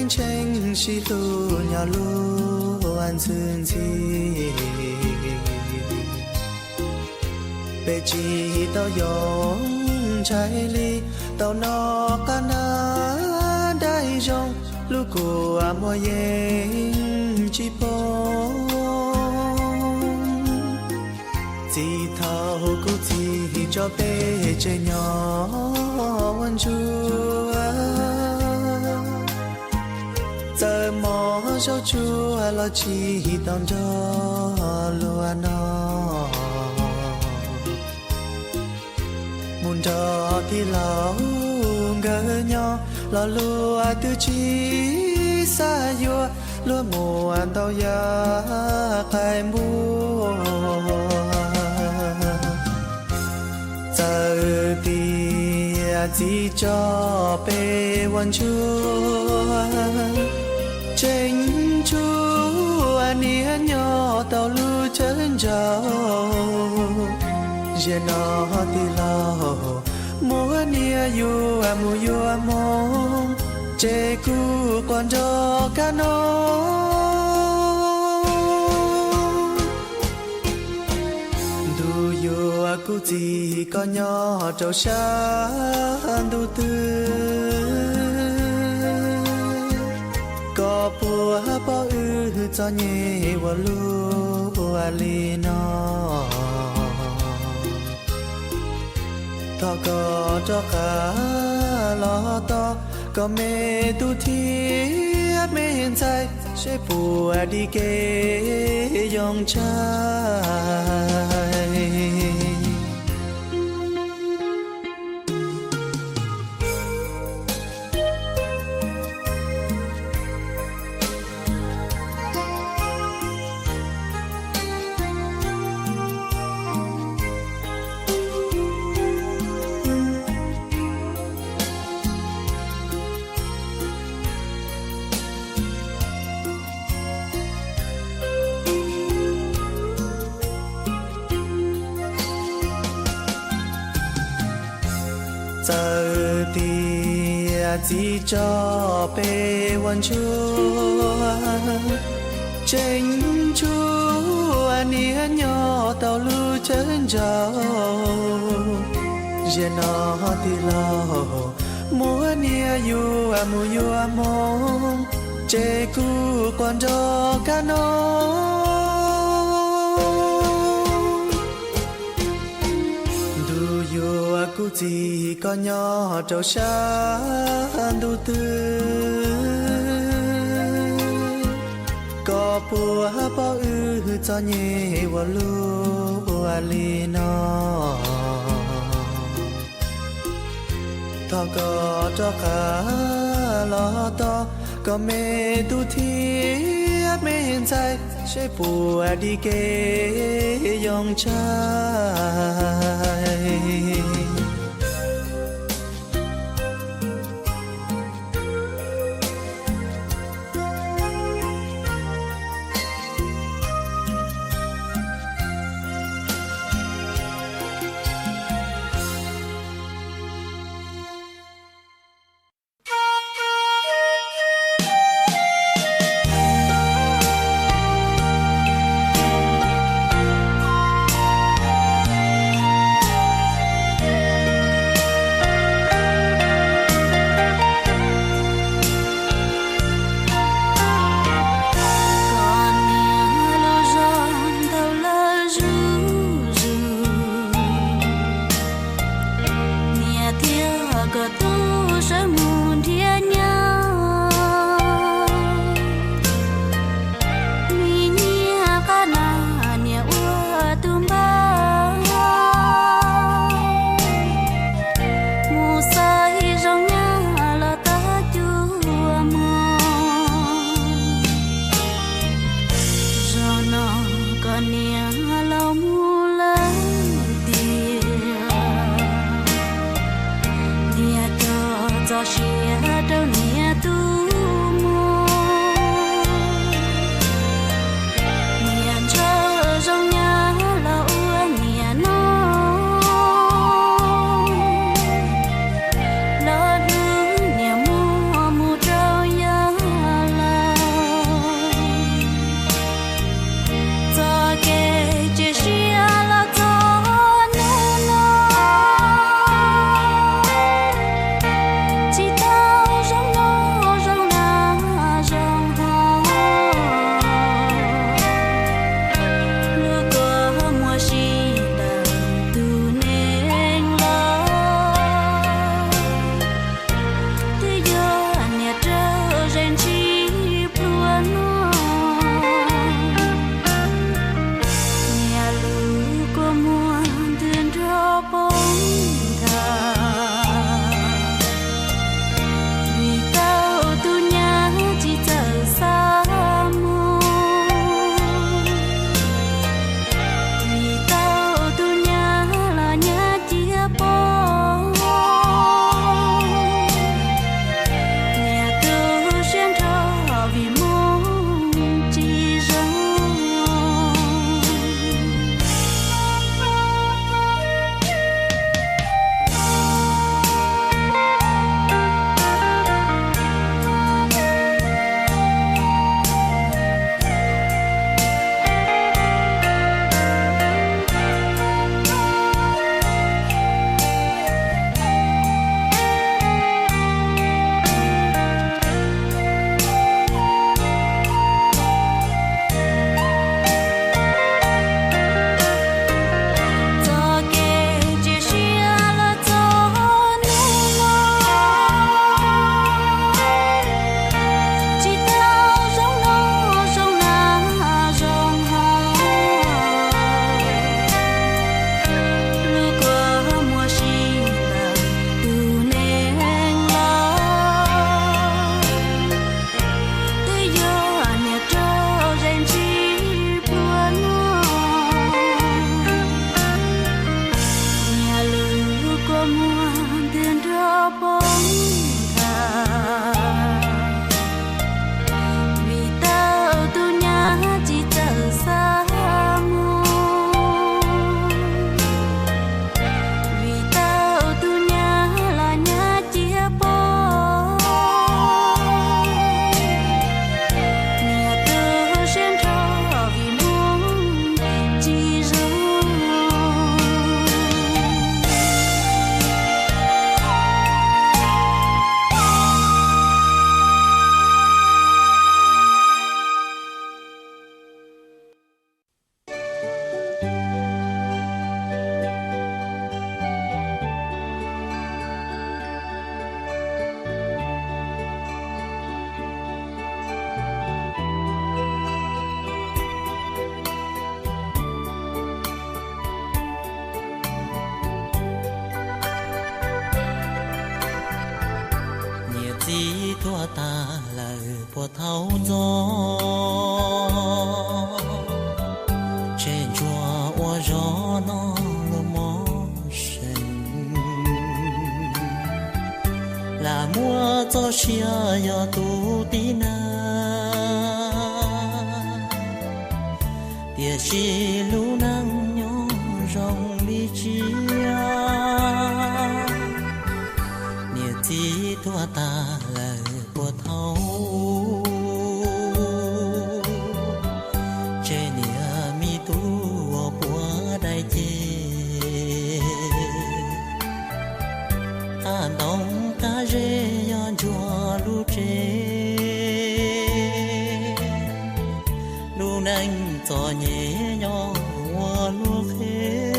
Tsheej sib hlub nyob luag ntxwg ntxhi, peb tsis tau yoog ntshai li, tau noj qab nab daim zoo, lub kua muag yeej tsis poob. Txij thaum kuv txiv tso peb tsev nyob ua ntsuag, txawm mob zaub tsuag los tsis tau nrog luag noj. Mus nrog tij laug nkawd nyob los luag twb tsis xav yuav, luag muaj ntau yam qaib npua. Txawm tias txiv tso peb ua ntsuag, tseem tshuav niam nyob tau lub chaw ntsau. Zaum no tij laug muab niam yuav mus yuav hmoo, ces kuv quaj nrog kab no. Ntuj yuav kuv txiv koj nyob rau sab ntuj twg, koj puas pom wb txom nyem ua luaj li no. Thov koj rov qab los tos koj me tub thiab me ntxhais, seb puas dim kev yoo tshais. Txawm tias txiv tso peb ua ntsuag, tseem tshuav niam nyob tau lub chaw ntsau. Zaum no tij laug muab niam yuav mus yuav hmoo, ces kuv quaj nrog kab no. Ntuj yuav kuv txiv koj nyob rau sab ntuj twg, koj puas pom wb txom nyem ua luaj li no. Thov koj rov qab los tos koj me tub thiab me ntxhais, seb puas dim kev yoo tshais. tuag tag lawm puas thaum ntxov, tseg ntsuag ua zog noj lub mov seem. Lam muaj txoj sia yog tus tib neeg, tiam sis lub neej nyob zoo li tsiaj. Niam txiv tuag tag lawm puas thaum, tseg niam me tub uas puas dai ces. Qab ntoo qab zeb yog ntsuag lub tsev, lub neej txom nyem nyob ua luag qhev.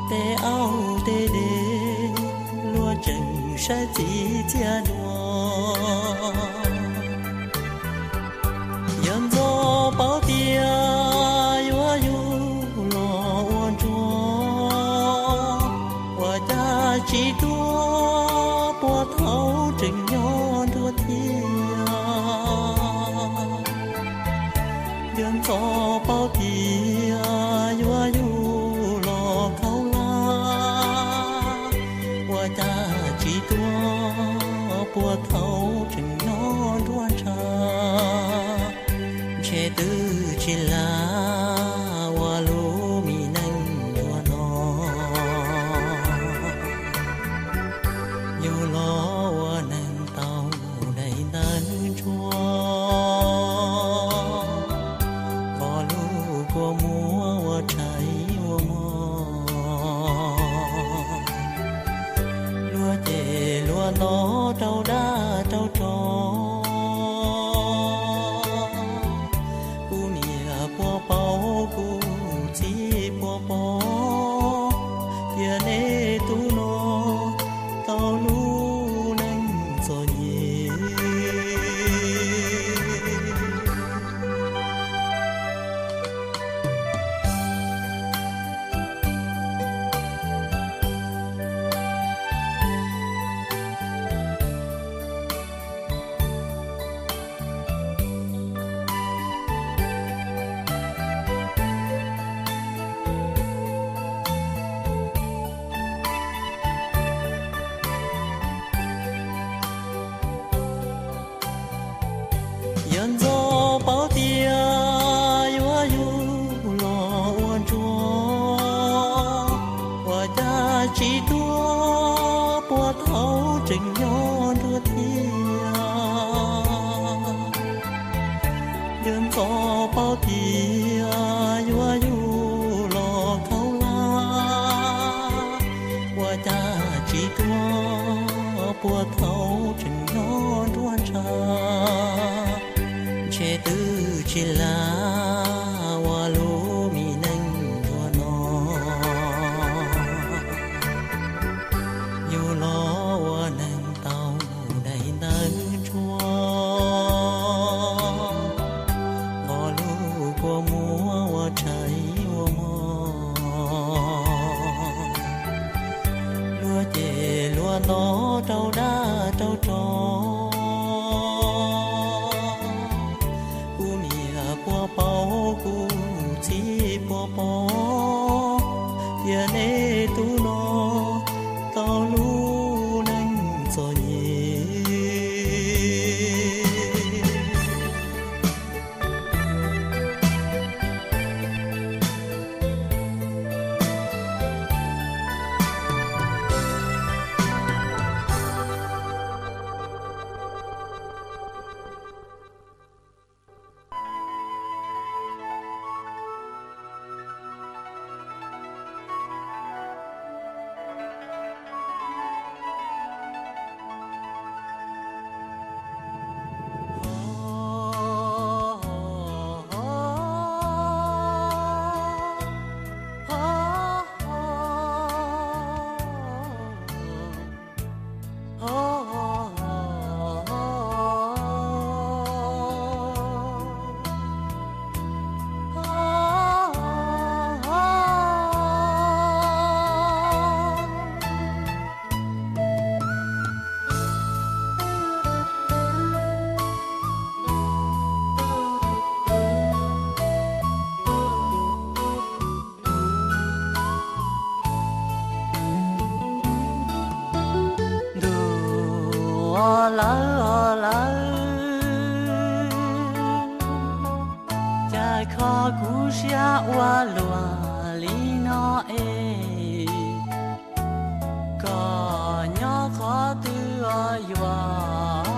Tej aub tej de luag tseem saib txiv txiaj dua. Yawg ntxov paub tias yuav yug los ua ntsuag, ua cas tsis tuag puag thaum tseem nyob nruab thiab. Yawg ntxov paub tias yuav yug los khaub hlab, ua cas tsis tuag puag thaum tseem nyob nruab nrag. Ntshe twb tsis lam ua lub me neej ntsuag no, yug los ua neeg tau daim ntawv ntsuag, vov lub kua muag ua tshais ua mov. Luag cem luag nto rau dab rau tsov, kuv niam puas paub kuv txiv puas pom, tias nej tub no tau lub neej txom nyem. Yawg ntxov paub tias yuav yug los ua ntsuag, ua cas tsis tuag puag thaum tseem nyob nruab thiab. Yawg ntxov paub tias yuav yug los khaub hlab, ua cas tsis tuag puag thaum tseem nyob nruab nrag. Ntshe twb tsis lam ua lub me neej ntsuag no, yug los ua neeg tau daim ntawv ntsuag, vov lub kua muag ua tshais ua mov. Luag cem luag nto rau dab rau tsov, kuv niam puas paub kuv txiv puas pom, tias nej tub no tau lub neej txom nyem. siab ua luaj li no es, koj nyob qhov twg os yuav?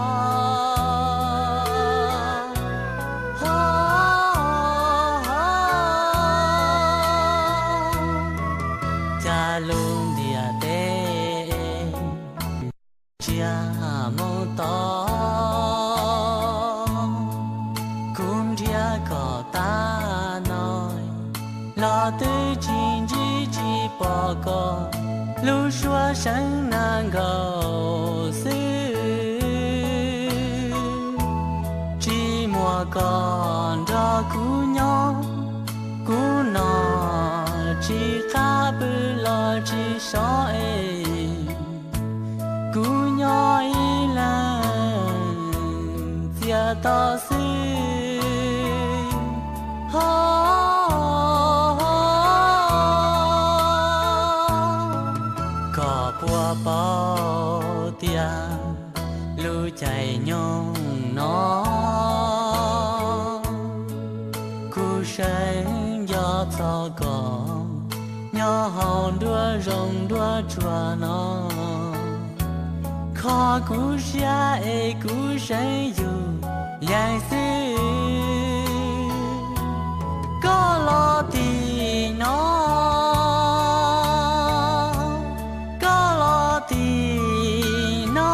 Cas lub ntiaj teb ntsia mus tod, kuv nrhiav koj tag no los twb tsis ntsib tsis pom koj, lub suab seev nees nkaum xwb. Tsis muaj koj nrog kuv nyob, kuv no tsis qab pw los tsis so es, kuv nyob ib leeg txias to xwb. Ho koj puas paub tias lub caij nyoog no kuv seev nco txog koj nyob hauv nruab zoov nruab tsuag no. Kho kuv siab es kuv seev yus yeej xwb. Koj los tim no, koj los tim no,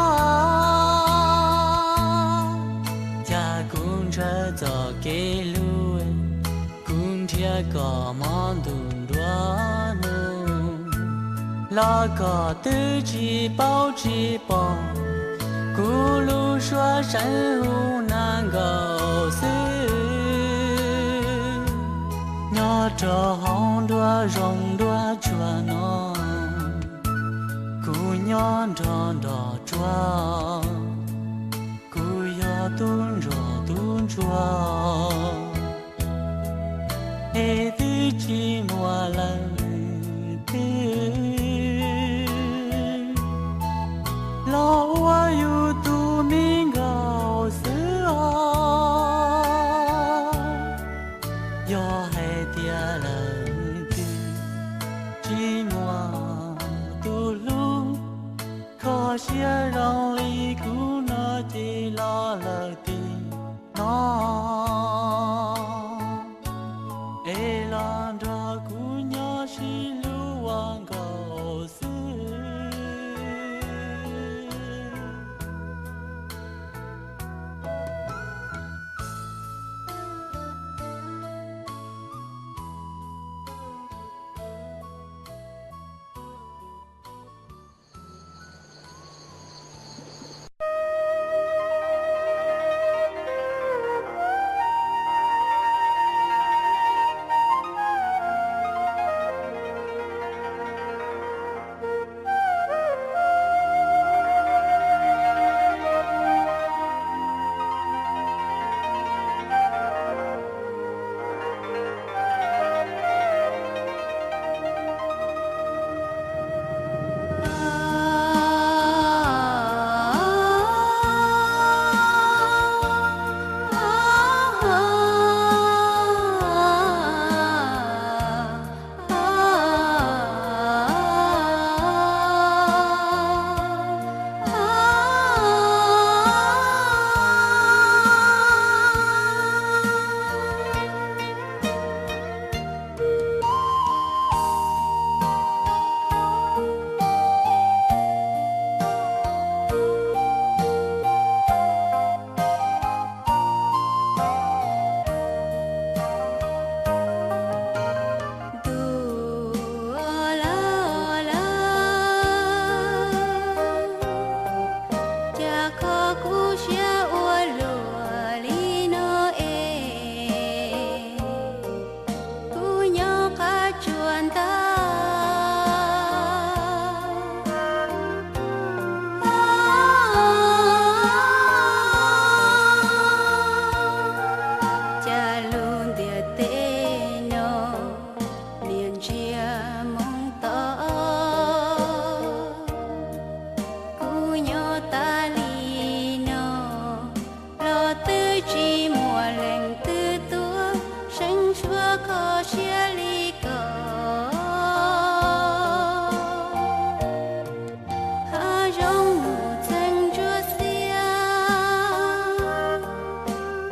cas kuv ntshaw txoj kev hlub, kuv nrhiav koj hmo ntuj nruab hnub, los koj twb tsis paub tsis pom, kuv lub suab seev hu nees nkaum xwb. Nyob rau hauv nruab zoov nruab tsuag no, kuv nyob nrog nroj tsuag, kuv yog tub ntsuag tub ntsuag, es twb tsis muaj leej twg los ua yus tus me nkauj xwb os. Yog hais tias leej twg tsis muaj tus hlub, kho siab zoo li kuv no ces los lawm tim no, es los nrog kuv nyob sib hlub ua nkauj xwb. Ntuj, ua lawm, ua lawm, cas kho kuv siab ua luaj li no es, kuv nyob qab tsuas ntag. Cas lub ntiaj teb no niaj ntsia mus tod, kuv nyob tas li no los twb tsis muaj leej twg tuaj seev suab kho siab li ko. Hav zoov mus txeeg ntsuab xiab,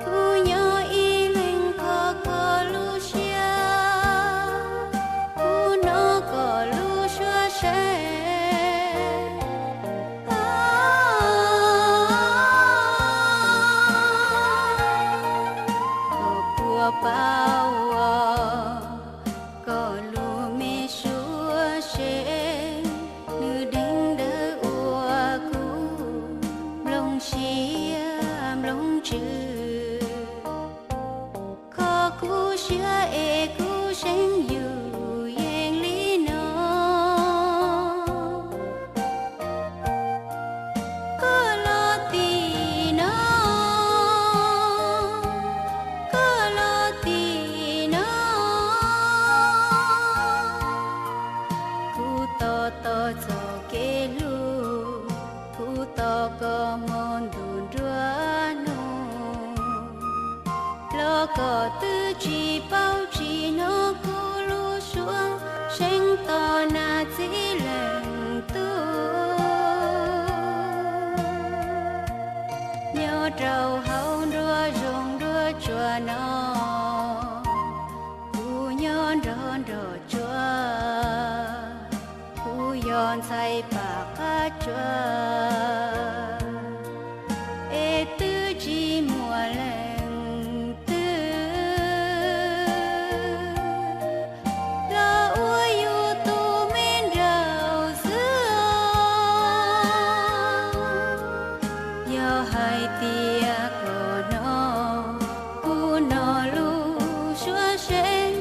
kuv nyob ib leeg kho kho lub siab, kuv hnov koj lub suab seej. Koj puas paub os, koj lub me suab seej, nws deev dawb ua kuv nplooj siab nplooj tswv. Kho kuv siab es kuv seev yus yeej li no. Koj los tim no, koj los tim no, kuv tos tos txoj kev hlub, kuv tos koj hmo ntuj nruab hnub. Los koj twb tsis paub tsis hnov kuv lub suab seev tos nas txiv leej tub. Nyob rau hauv nruab zoov nruab tsuas no, kuv nyob nrog nrog tsuas, kuv yog ntxhais pam qab tsuas, es twb tsis muaj leej twg los ua yus tus me nraug xwb. Yog hais tias koj hnov kuv no lub suab seev,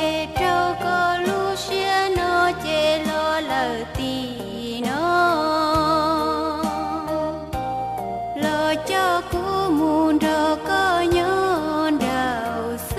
es rau koj lub siab no ces los lawm tim no, los coj kuv mus nrog koj nyob nraum xwb.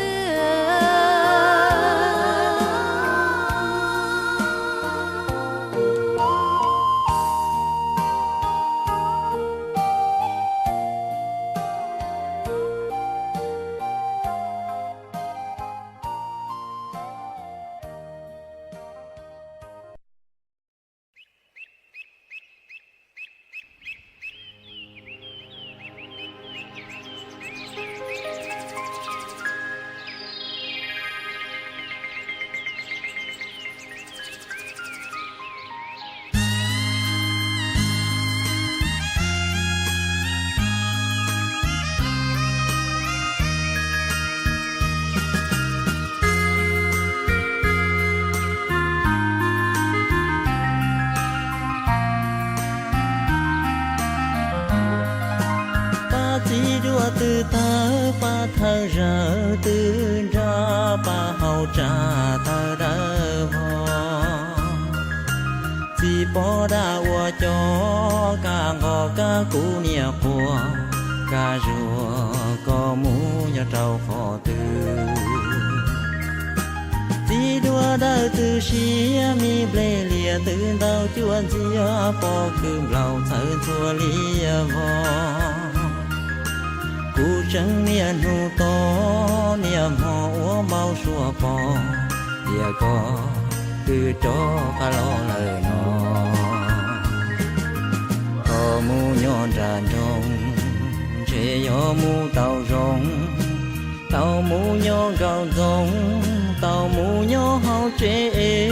Pab txiv duaj twb tawg, pab thawj zaws twb nrog, pab hauv tsa thawj dawb vog. Txiv pog dab ua cov, kab nqos kab kuv niam quas, kab zuag koj mus nyob rau qhov twg. Txiv duaj dawb twb siab, me nplej lias twb ntaus cuaj ntxiag, pob kws nplaum txhawv ntxhua liab vog. Kuv tseem niaj hnub tos niaj hmo ua npau suav pom, tias koj twb rov qab los lawm no. Koj mus nyob nram nroog, ntshe yog mus tau zoo, tau mus nyob nraum ntxoov, tau mus nyob hauv tsev es,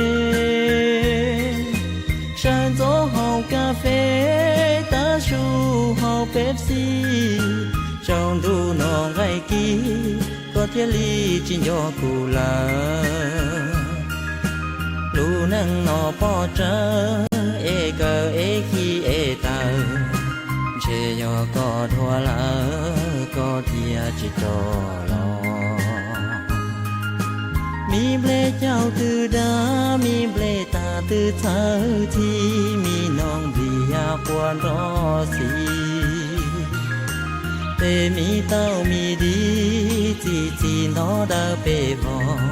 sawv ntxov haus kas fes, tav su haus Pepsi, tsaus ntuj no nqaij kis, koj thiaj li tsis nco kuv lawm. Lub neej no pob tsawb, es kawg es khi es tawg, ntshe yog koj dhuav lawm, koj thiaj tsis rov los. Me nplej caug twb dab, me nplej tag twb txhawv txhij, me noog nplias quaj nrov xis, tej me tauj me di txi txiv ntov dawb pes vog,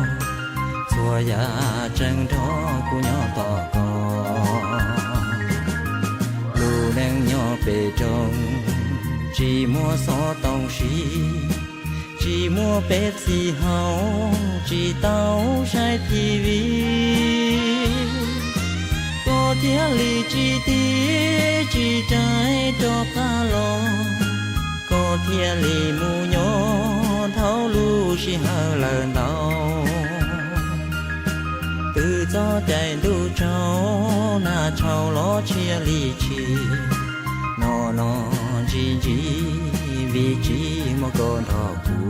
txhua yam tseem nrog kuv nyob tos koj. Lub neej nyob pem roob, tsis muaj xov tooj siv, Tsis muaj Pepsi haus, tsis tau saib T V, koj thiaj li tsis tig tsis caij rov qab los, koj thiaj li mus nyob dhau lub sij hawm lawm ntau. Twb txog caij ntuj tsaus, nag tshau los tshiab li tshis, no no ntsis ntsis, vim tsis muaj koj nrog kuv.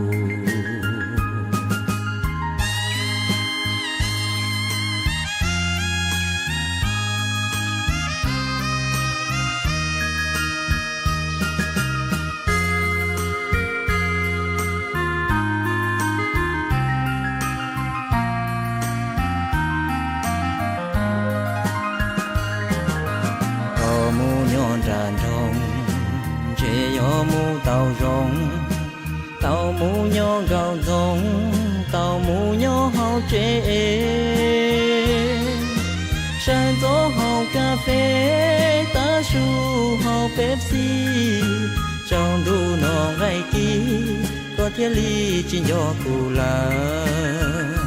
Koj mus nyob nram nroog, ntshe yuav mus tau zoo, tau mus nyob nkaum ntxoov, tau mus nyob hauv tsev es, sawv ntxov haus kas fes, tav su haus Pepsi, tsaus ntuj no nqaij kis, koj thiaj li tsis nco kuv lawm.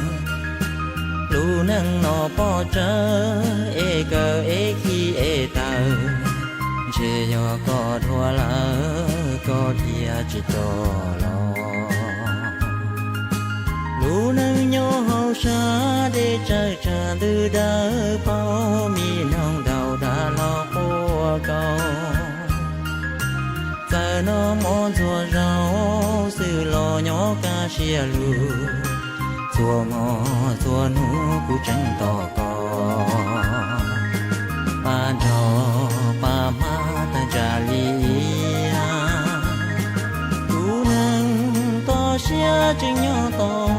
Lub neej no pov tsawg, es kawm es khi es taw, ntshe yog koj dhuav lawm, koj thiaj tsis tau los. Lub neej nyob hauv sab dej tsawg tsag ntws dawb paug, mi noog ntau dag los quaj kaus. Txawm noj mov ntxuag zaus, xwb los nyob kaj siab lug, txhua hmo txhua hnub kuv tseem tos koj. Pab nrog pab hmab tag ntsam li iab, kuv neeg toj siab tseem nyob tau,